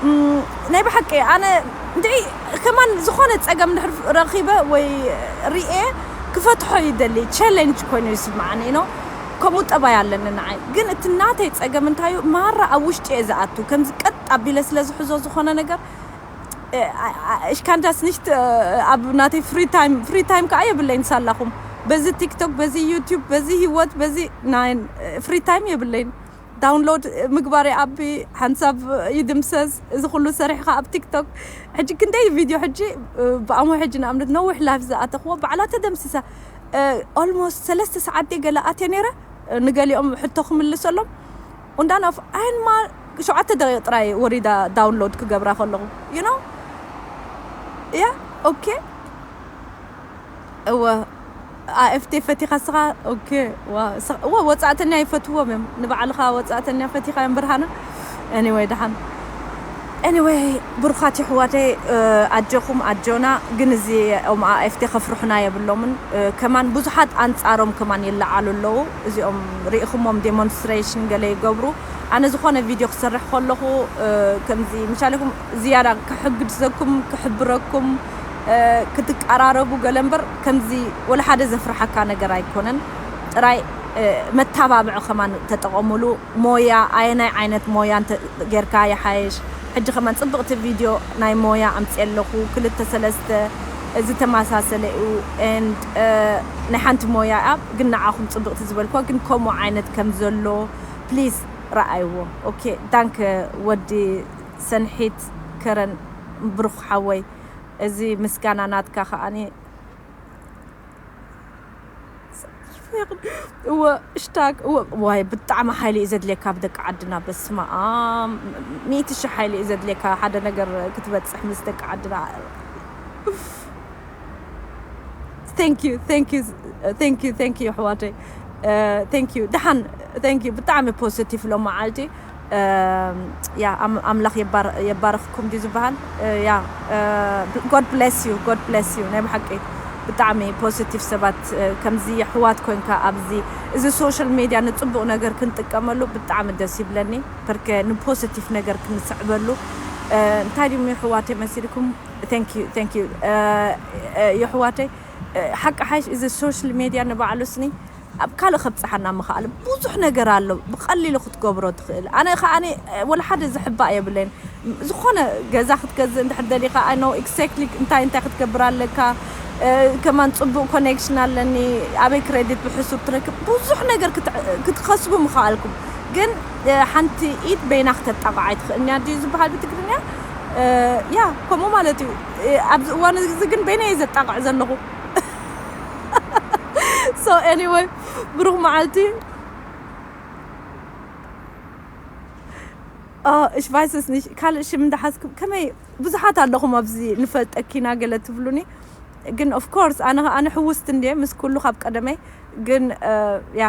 እም፣ ናይ ብሓቂ ኣነ እንድዒ ከማን ዝኾነ ጸገም እንድሕር ረኺበ ወይ ርኤ ክፈትሖ ይደሊ። ቻሌንጅ ኮይኑ ይስምዓኒ፣ you know። ከምኡ ጠባይ ኣለኒ ንዓይ። ግን እቲ ናተይ ጸገም እንታይ እዩ? ማራ ኣብ ውሽጢ እየ ዝኣቱ። ከምዚ ቀጥ ኣቢለ ስለ ዝሕዞ ዝኾነ ነገር፣ እ፣ ኣ- ኣ- እሽካንዳስ ንሽት፣ እ፣ ኣብ ናተይ ፍሪ ታይም፣ ፍሪ ታይም ከኣ የብለይን ሳላኹም። በዚ ቲክቶክ፣ በዚ ዩቲዩብ፣ በዚ ህይወት፣ በዚ ናይ ፍሪ ታይም የብለይን። ዳውንሎድ ምግባር ይኣቢ፣ ሓንሳብ ይድምሰስ። እዚ ኩሉ ሰሪሕካ ኣብ ቲክቶክ። ሕጂ ክንደይ ቪድዮ ሕጂ፣ እ፣ ብኣሞ ሕጂ ንኣብነት ነዊሕ ላይፍ ዝኣተኽዎ ባዕላ ተደምሲሳ። ኦልሞስት ሰለስተ ሰዓት ድየ ገለ ኣትየ ነይረ። እ፣ ንገሊኦም ሕቶ ክምልሰሎም። ኡንዳን ኣፍ ኣይንማ ሸውዓተ ደቂቕ ጥራይ ወሪዳ ዳውንሎድ ክገብራ ከለኹ፣ you know። ያ፣ ኦኬ። እወ፣ ኣኤፍቴ ፈቲኻ ስኻ? ኦኬ። ዋ፣ ስ- እወ፣ ወጻእተኛ ይፈትዎም እዮም። ንባዕልኻ ወጻእተኛ ፈቲኻ እዮም ብርሃነ። ኤኒወይ፣ ደሓን። ኤኒወይ፣ ብሩኻት የሕዋተይ፣ እ፣ ኣጆኹም፣ ኣጆና። ግን እዚ ኦም ኣኤፍቴ ከፍርሑና የብሎምን። እ፣ ከማን ብዙሓት ኣንጻሮም ከማን ይለዓሉ ኣለዉ። እዚኦም ርኢኹሞም ዴሞንስትሬሽን ገለ ይገብሩ። ኣነ ዝኾነ ቪድዮ ክሰርሕ ከለኹ፣ እ፣ ከምዚ ምሻለኩም ዝያዳ ክሕግዝኩም፣ ክሕብረኩም፣ እ፣ ክትቀራረቡ ገለ እምበር ከምዚ ወላ ሓደ ዘፍርሓካ ነገር ኣይኮነን። ጥራይ፣ እ፣ መታባብዒ ከማን ተጠቐሙሉ። ሞያ፣ ኣየናይ ዓይነት ሞያ እንተ ጌርካ ይሓይሽ? ሕጂ ከማን ጽብቕቲ ቪድዮ ናይ ሞያ ኣምጽኤ ኣለኹ፣ ክልተ ሰለስተ ዝተመሳሰለ እዩ። And፣ እ፣ ናይ ሓንቲ ሞያ እያ፣ ግን ንዓኹም ጽብቕቲ ዝበልኩዋ ግን ከምኡ ዓይነት ከም ዘሎ ፕሊዝ ረኣይዎ። ኦኬ፣ ዳንከ ወዲ ሰንሒት ከረን ብሩኽ ሓወይ፣ እዚ ምስጋና ናትካ ከኣኒ እወ፣ ሽታክ፣ እወ፣ ዋይ፣ ብጣዕሚ ሓይሊ እዩ ዘድልየካ ኣብ ደቂ ዓድና። በስመ ኣብ፣ ሚእቲ ሽሕ ሓይሊ እዩ ዘድልየካ ሓደ ነገር ክትበጽሕ ምስ ደቂ ዓድና። Thank you, thank you, thank you, thank you ኣሕዋተይ። Thank you። ደሓን፣ thank you። ብጣዕሚ ፖዚቲቭ ሎም መዓልቲ። ያ፣ ኣም- ኣምላኽ የባር- የባርኽኩም ድዩ ዝበሃል? ያ፣ God bless you, God bless you። ናይ ብሓቂ ብጣዕሚ ፖዚቲቭ ሰባት፣ እ፣ ከምዚ ኣሕዋት ኮንካ ኣብዚ፣ እዚ ሶሻል ሜድያ ንጽቡቕ ነገር ክንጥቀመሉ ብጣዕሚ ደስ ይብለኒ። በርከ ንፖዚቲቭ ነገር ክንስዕበሉ፣ እ፣ እንታይ ድዩ የሕዋተይ መሲልኩም? Thank you, thank you። እ፣ እ፣ የሕዋተይ፣ እ፣ ሓቂ ሓይሽ፣ እዚ ሶሻል ሜድያ ንባዕሉ ስኒ ኣብ ካልእ ከብጽሓና ምኽኣል ብዙሕ ነገር ኣሎ፣ ብቐሊሉ ክትገብሮ ትኽእል። ኣነ ከኣ፣ ኣነ፣ እ፣ ወላ ሓደ ዝሕባእ የብለይን። ዝኾነ ገዛ ክትገዝእ እንድሕር ደሊኻ፣ I know exactly እንታይ እንታይ ክትገብር ኣለካ። እ፣ ከማን ጽቡቕ ኮኔክሽን ኣለኒ፣ ኣበይ ክሬዲት ብሕሱር ትረክብ፣ ብዙሕ ነገር ክት- ክትኸስቡ ምኽኣልኩም። ግን፣ እ፣ ሓንቲ ኢድ በይና ክተጣቕዓ ኣይትኽእልን እያ ድዩ ዝበሃል ብትግርኛ? እ፣ ያ፣ ከምኡ ማለት እዩ። እ፣ ኣብዚ እዋን እዚ ግን በይነይ እየ ዘጣቕዕ ዘለኹ። So anyway፣ ብሩኽ መዓልቲ። እ፣ እሽ ቫይሰስ ንሽ ካልእ ሽም እንዳሓዝኩም ከመይ ብዙሓት ኣለኹም ኣብዚ ንፈልጠኪና ገለ ትብሉኒ። ግን ኦፍ ኮርስ ኣነ ኣነ ሕውስቲ እንድየ ምስ ኩሉ ካብ ቀደመይ። ግን፣ እ፣ ያ፣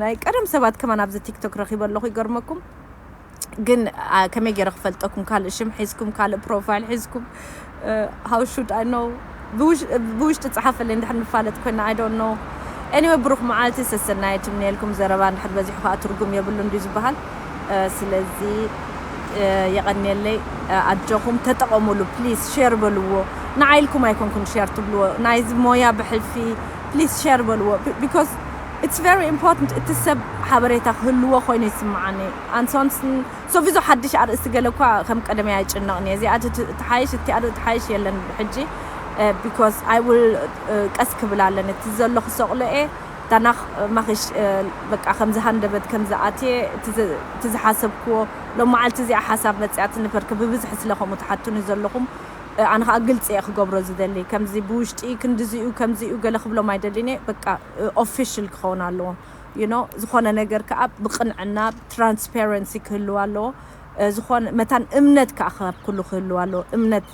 ናይ ቀደም ሰባት ከማን ኣብዚ ቲክቶክ ረኺበ ኣለኹ ይገርመኩም። ግን፣ አ፣ ከመይ ገይረ ክፈልጠኩም? ካልእ ሽም ሒዝኩም፣ ካልእ ፕሮፋይል ሒዝኩም፣ እ፣ how should I know? ብውሽ- ብውሽጢ ጸሓፈለይ እንድሕር ንፋለጥ ኮይና፣ I don't know። Anyway፣ ብሩኽ መዓልቲ፣ ሰሰናዩ ትምነየልኩም። ዘረባ እንድሕር በዚሑ ከኣ ትርጉም የብሉን ድዩ ዝበሃል? እ፣ ስለዚ፣ እ፣ የቐንየለይ። እ፣ ኣጆኹም ተጠቐሙሉ ፕሊዝ፣ ሼር በልዎ። ንዓይ ኢልኩም ኣይኮንኩም ሼር ትብልዎ፣ ናይዚ ሞያ ብሕልፊ ፕሊዝ ሼር በልዎ። ቢ- because it's very important። እቲ ሰብ ሓበሬታ ክህልዎ ኮይኑ ይስምዓኒ። ኣንሶንስ ሶ ቪዞ ሓድሽ ኣርእስቲ ገለ እኳ ከም ቀደመይ ኣይጭነቕን እየ። እዚኣ ት- ትሓይሽ፣ እቲኣ ዶ ትሓይሽ የለን ሕጂ። because I will ቀስ ክብል ኣለኒ እቲ ዘሎ ክሰቕሎ እየ። ታናኽ ማኺሽ በቃ ከምዚ ሃንደበት ከምዚ ኣትየ እቲ ዝሓሰብክዎ ሎም መዓልቲ እዚኣ ሓሳብ መፅያትኒ ፐርከ ብብዝሒ ስለ ከምኡ ትሓቱኒ ዘለኹም ኣነ ከዓ ግልፂ እየ ክገብሮ ዝደሊ። ከምዚ ብውሽጢ ክንዲዚኡ ከምዚኡ ገለ ክብሎም ኣይደሊን እየ። በቃ ኦፊሽል ክኸውን ኣለዎ። You know ዝኾነ ነገር ከዓ ብቕንዕና ትራንስፓረንሲ ክህልው ኣለዎ። ዝኾነ መታን እምነት ከዓ ካብ ኩሉ ክህልው ኣለዎ። እምነት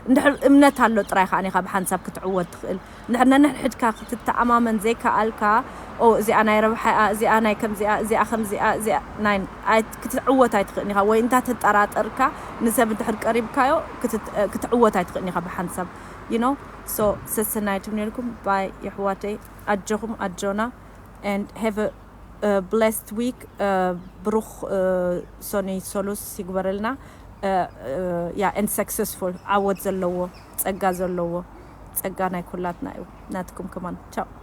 እንድሕር እምነት ኣሎ ጥራይ ከዓ ኢኻ ብሓንሳብ ክትዕወት ትኽእል። እንድሕር ነንሕድሕድካ ክትተኣማመን ዘይከኣልካ ኦ እዚኣ ናይ ረብሓ እያ፣ እዚኣ ናይ ከምዚኣ፣ እዚኣ ከምዚኣ፣ እዚኣ ናይ ክትዕወት ኣይትኽእልን ኢኻ። ወይ እንታ ተጠራጠርካ ንሰብ እንድሕር ቀሪብካዮ ክትዕወት ኣይትኽእልን ኢኻ ብሓንሳብ። You know so ሰሰናይት ይምነልኩም ባይ የሕዋተይ። ኣጆኹም ኣጆና and have a blessed week. ብሩኽ ሶኒ ሶሉስ ይግበረልና። Yeah and successful ዓወት ዘለዎ ጸጋ ዘለዎ ጸጋ ናይ ኩላትና እዩ። ናትኩም ከማን ቻው።